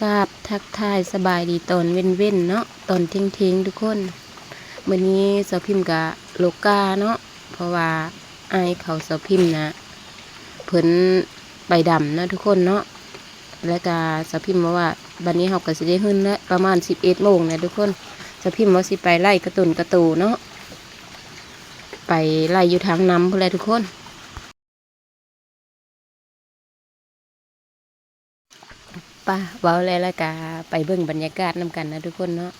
ກາບທັກທາຍສະບາຍດີຕອນເວັນໆເນາະ ຕອນທ່ຽງໆທຸກຄົນ. ມື້ນີ້ສາວພິມກະລົກກ້າເນາະ ເພາະວ່າອ້າຍເຂົາສາວພິມນະ ເພິ່ນໄປດຳເນາະທຸກຄົນເນາະ. ແລ້ວກະສາວພິມເວົ້າວ່າ ບັດນີ້ເຮົາກະຊິໄດ້ຮືນແລ້ວ ປະມານສິບເອັດໂມງແລ້ວທຸກຄົນ. ສາວພິມວ່າຊິໄປໄລ່ກະຕົນກະໂຕເນາະ ໄປໄລ່ຢູ່ທາງນຳພຸ້ນແຫຼະທຸກຄົນ. ປະ ເວົ້າແລ້ວ ແລ້ວກະໄປເບິ່ງບັນຍາກາດນຳກັນນະທຸກຄົນເນາະ.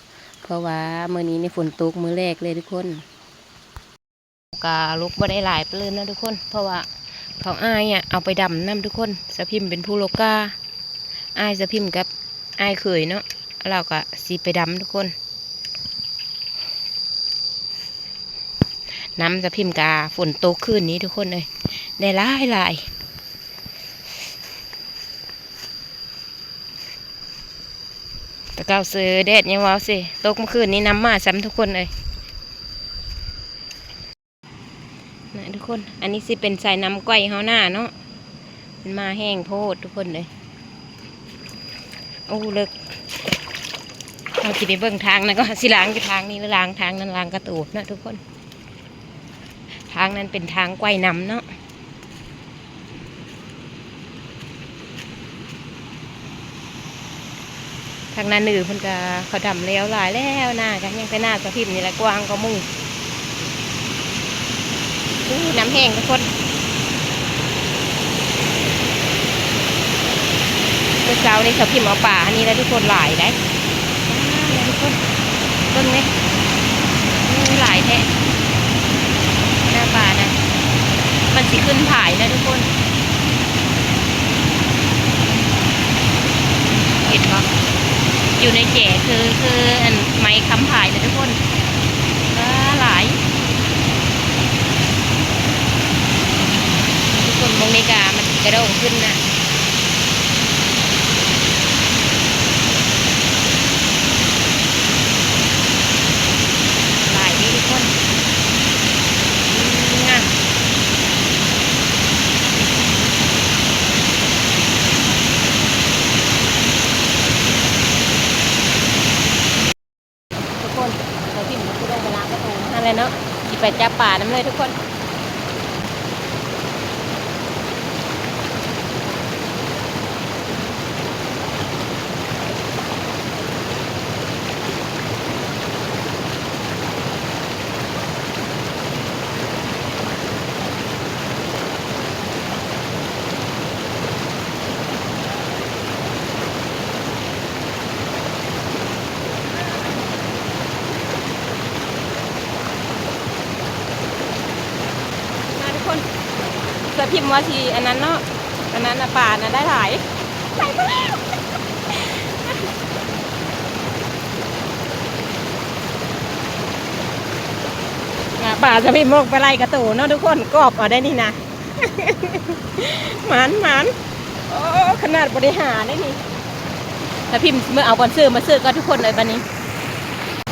ເພາະວ່າມື້ນີ້ນີ້ຝົນຕົກມື້ແລກເລີຍທຸກຄົນ. ກະລົກບໍ່ໄດ້ຫຼາຍປານໃດເນາະທຸກຄົນ ເພາະວ່າເຂົາ ອ້າຍອະເອົາໄປດຳນຳທຸກຄົນ. ສາວພິມເປັນຜູ້ລົກກ້າ ອ້າຍສາວພິມກັບອ້າຍເຂີຍເນາະ ລາວກະຊິໄປດຳທຸກຄົນ. ນຳສາວພິມກະຝົນຕົກຄືນນີ້ທຸກຄົນເອີຍ ໄດ້ຫຼາຍໆ. ແຕ່ເກົ່າເສີແດດຍັງເວົ້າເສ ຕົກມື້ຄືນນີ້ນຳມາຊ້ຳທຸກຄົນເອີຍ. ນະທຸກຄົນ ອັນນີ້ຊິເປັນສາຍນ້ຳກ້ອຍເຮົານາເນາະ ມັນມາແຮງໂພດທຸກຄົນເອີຍ. ໂອ້ ເລິກ ເຮົາຊິໄປເບິ່ງທາງນັ້ນກ່ອນ ຊິລ້າງຢູ່ທາງນີ້ ຫຼືລ້າງທາງນັ້ນ ລ້າງກະໂຕນະທຸກຄົນ. ທາງນັ້ນເປັນທາງກ້ອຍນ້ຳເນາະ. ທາງນາເນີເພິ່ນກະເຂົາດຳແລ້ວຫຼາຍແລ້ວ ນາກະຍັງແຕ່ນາສາວພິມນີ້ແຫຼະ ກວ້າງກວ່າໝູ່. ອູ້ ນ້ຳແຫ້ງທຸກຄົນ ມື້ເຊົ້ານີ້ສາວພິມເອົາປາອັນນີ້ແຫຼະທຸກຄົນ ຫຼາຍໄດ໋. ອ່າ ທຸກຄົນເບິ່ງເດ້ ໂອ້ ຫຼາຍແທ້ ໜ້າປານະ ມັນຊິຂຶ້ນຜາຍນະທຸກຄົນ ເຫັນບໍ່? ຢູ່ໃນແຈຄື ຄືອັນໄມ້ຄ້ຳຜາຍນະທຸກຄົນ. ປາຫຼາຍ ທຸກຄົນ ເບິ່ງໃນກາ ມັນຊິກະດົງຂຶ້ນນະ. ຫຼາຍເດ້ທຸກຄົນ ງາມ. ທຸກຄົນ ສາວພິມກະຊິລົງໄປລ້າງກະໂຕຫັ້ນແຫຼະເນາະ ຊິໄປຈັບປານຳເລີຍທຸກຄົນ. ມາທຸກຄົນ ສາວພິມວ່າຊິອັນນັ້ນເນາະ ອັນນັ້ນນະ ປານະໄດ້ຫຼາຍ. ອ່າ ປາສາວພິມລົງໄປໄລ່ກະໂຕເນາະທຸກຄົນ ກອບເອົາໄດ້ນີ້ນະ. ໝານ ໝານ ໂອ້ ຂະໜາດບໍ່ໄດ້ຫາເດ້ນີ້. ສາວພິມຊິເມືອເອົາບ່ອນຊື້ມາຊື້ກ່ອນທຸກຄົນເອີຍ ບາດນີ້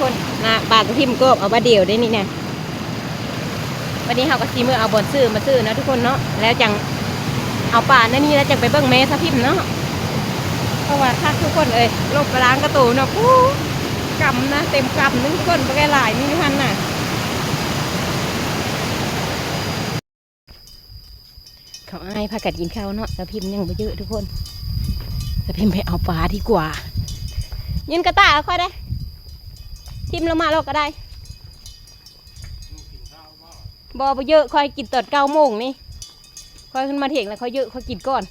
ຄົນນະ ປາສາວພິມກອບເອົາບາດດຽວເດ້ນີ້ນະ. ບາດນີ້ເຮົາກະຊິເມືອເອົາບ່ອນຊື້ມາຊື້ເນາະທຸກຄົນເນາະ ແລ້ວຈັ່ງເອົາປາໃນນີ້ ແລ້ວຈັ່ງໄປເບິ່ງແມ່ສາວພິມເນາະ. ເພາະວ່າຄັກທຸກຄົນເອີຍ ລົງໄປລ້າງກະໂຕເນາະ ປູ້ ກຳນະ ເຕັມກຳໜຶ່ງທຸກຄົນ ບັກຫຼາຍໆ ມີຢູ່ຫັ້ນນະ. ເຂົາອ້າຍພາກັນກິນເຂົ້າເນາະ ສາວພິມຍັງບໍ່ເຢີະທຸກຄົນ. ສາວພິມໄປເອົາປາດີກວ່າ ຍື່ນກະຕ່າໃຫ້ຂ້ອຍໄດ໋ ຖິ້ມລົງມາໂລດກະໄດ້. ບໍ່ ບໍ່ເຢີະ ຂ້ອຍກິນຕອນເກົ້າໂມງນີ້ ຂ້ອຍຂຶ້ນມາຖຽງແລ້ວ ຂ້ອຍເຢີະ ຂ້ອຍກິນກ່ອນ.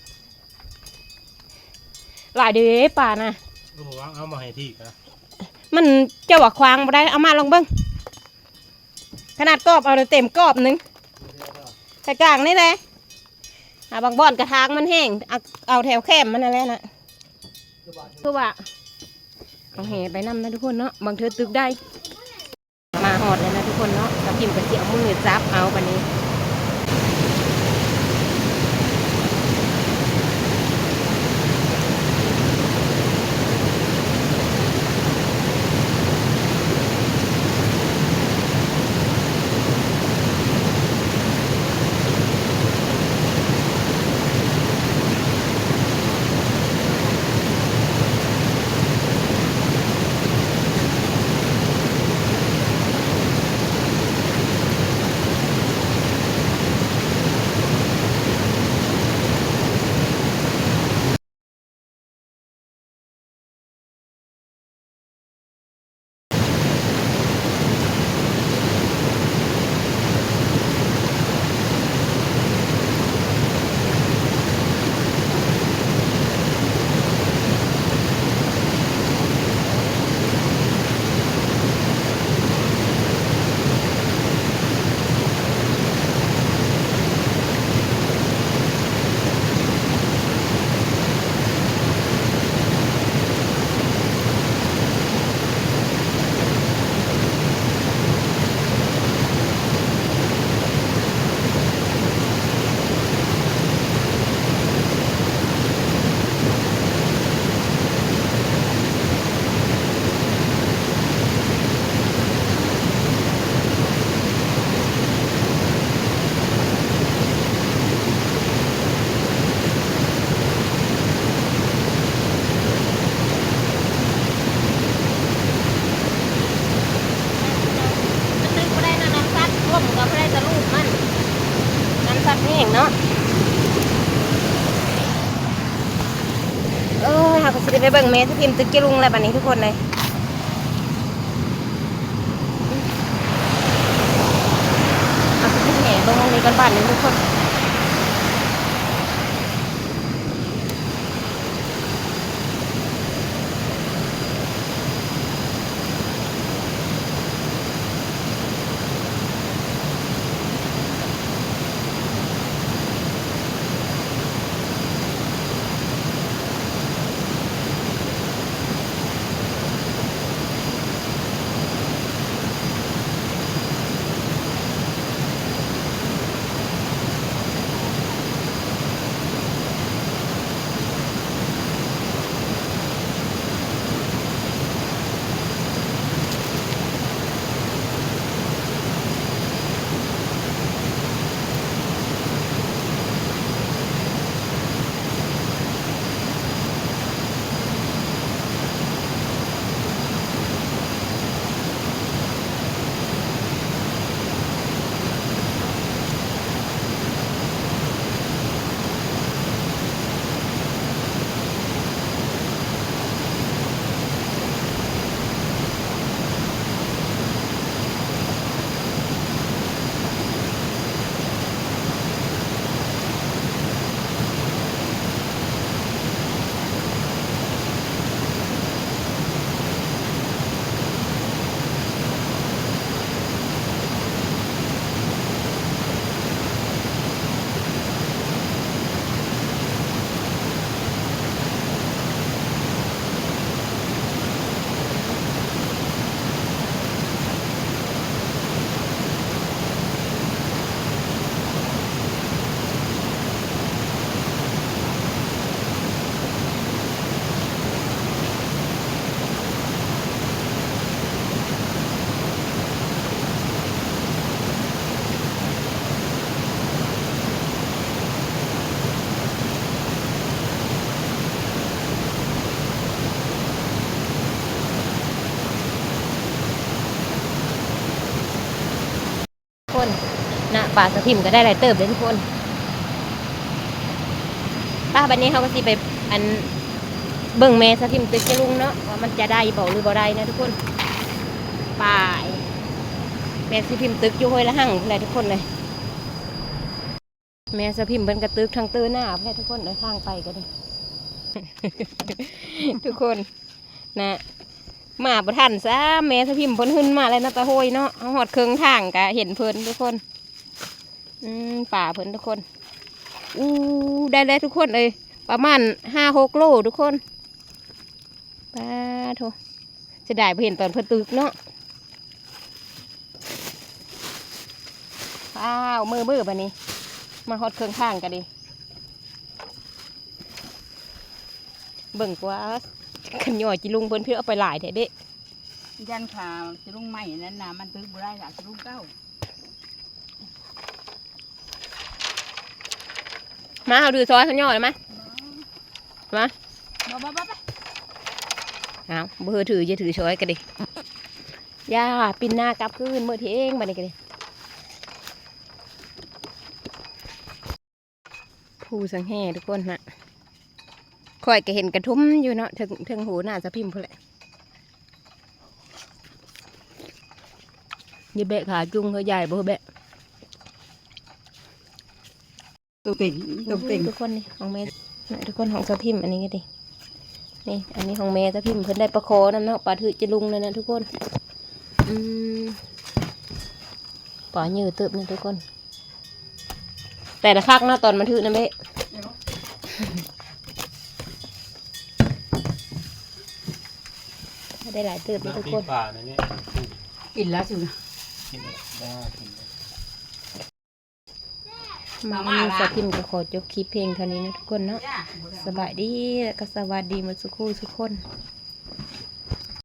ຫຼາຍເດ້ປານະ ເອີ ບໍ່ວ່າເອົາມາໃຫ້ທີ່ກະ ມັນ ເຈົ້າວ່າຂວາງບໍ່ໄດ້ ເອົາມາລອງເບິ່ງ. ຂະໜາດກອບເອົາເຕັມກອບໜຶ່ງ ໃສ່ກາງນີ້ແຫຼະ. ອ່າ ບາງບ່ອນກະທາງມັນແຫ້ງ ເອົາ ເອົາແຖວແຄມມັນນັ້ນແຫຼະນະ. ຄືວ່າເອົາແຫໄປນຳນະທຸກຄົນເນາະ ບາງເທື່ອຕຶກໄດ້. ມາຮອດແລ້ວນະທຸກຄົນເນາະ ສາວພິມກະຊິເອົາມືຈັບເອົາບາດນີ້. ມາ ງເນາະ. ເອີຍ ເຮົາກໍຊິໄດ້ໄປເບິ່ງແມ່ສະພິມຕຶກເຈ້ລຸງແລ້ວບັດນີ້ທຸກຄົນເອີຍ. ເອົາສະພິມແມ່ເບິ່ງນີ້ກ່ອນບາດນີ້ທຸກຄົນ. ຄົນນະ ປາສະພິມກໍໄດ້ຫຼາຍເຕີບເດ້ທຸກຄົນ. ໄປ ບັດນີ້ເຮົາກໍຊິໄປ ອັນ ເບິ່ງແມ່ສະພິມຕຶກເຈ້ລຸງເນາະ ວ່າມັນຈະໄດ້ບໍ່ ຫຼືບໍ່ໄດ້ນະທຸກຄົນ. ໄປ ແມ່ສະພິມຕຶກຢູ່ຫ້ວຍລະຫັງພຸ້ນແຫຼະທຸກຄົນເອີຍ. ແມ່ສະພິມເພິ່ນກະຕຶກທັງເຕີໜ້າພຸ້ນແຫຼະທຸກຄົນເອີຍ ທາງໄປກໍດີ ທຸກຄົນນະ. ມາບໍ່ທັນຊ້ຳ ແມ່ສະພິມເພິ່ນຫຶ່ນມາແລ້ວນະ ຕາໂຫຍເນາະ. ເຮົາຮອດເຄິ່ງທາງກະເຫັນເພິ່ນທຸກຄົນ. ອືມ ປາເພິ່ນທຸກຄົນ. ອູ້ ໄດ້ແລ້ວທຸກຄົນເອີຍ ປະມານຫ້າຫົກໂລທຸກຄົນ. ປາໂທ້ ເສຍດາຍບໍ່ເຫັນຕອນເພິ່ນຕຶກເນາະ. ອ້າວ ເມືອໆ ບາດນີ້ ມາຮອດເຄິ່ງທາງກະດີ ເບິ່ງກວ່າ ຄັນຍໍຈິລຸງເພິ່ນ ເພິ່ນເອົາໄປຫຼາຍແທ້ເດ້. ຢ້ານຂາຈິລຸງໃໝ່ນັ້ນນະ ມັນຕຶກບໍ່ໄດ້ລະ ຈິລຸງເກົ່າ. ມາ ເຮົາຖືຊ້ອຍເຂົາຍ່ອມາ ມາ ບໍ່ ບໍ່ ບໍ່ ບໍ່ ອ້າວ ບໍ່ຖື ຢ່າຖືຊ້ອຍກະເດ ຢ່າ ປິ່ນໜ້າກັບຄືນ ເມີເທງບາດນີ້ກະເດ. ພູສັງແຫທຸກຄົນນະ ຂ້ອຍກະເຫັນກະທຸມຢູ່ເນາະ ເທິງ ເທິງຫູໜ້າສະພິມພຸ້ນແຫຼະ. ນີ້ແບະຂາຈຸງເຂົາໃຫຍ່ບໍ່ແບະ ຕົວເຕັງ ຕົວເຕັງ ທຸກຄົນນີ້ຂອງແມ່ນະ ທຸກຄົນ ຂອງສາວພິມ ອັນນີ້ກະຕິ ນີ້ ອັນນີ້ຂອງແມ່ສາວພິມ ເພິ່ນໄດ້ປາຄໍນຳເນາະ ປາຖືກຈະລຸງນັ້ນນະທຸກຄົນ. ອືມ ປາເຍີເຕີບນະທຸກຄົນ. ແຕ່ລະຄັກເນາະ ຕອນມັນຖືກນະເບ້ ໄດ້ຫຼາຍເຕີບເດ້ທຸກຄົນ. ກິນລະຊິ ກິນລະ ກິນລະ. ມາ ມື້ນີ້ສາວພິມກໍຂໍຈົບຄລິບພຽງເທົ່ານີ້ນະທຸກຄົນເນາະ. ສະບາຍດີ ແລະກໍສະຫວັດດີໝົດສູ່ຄູ່ສູ່ຄົນ.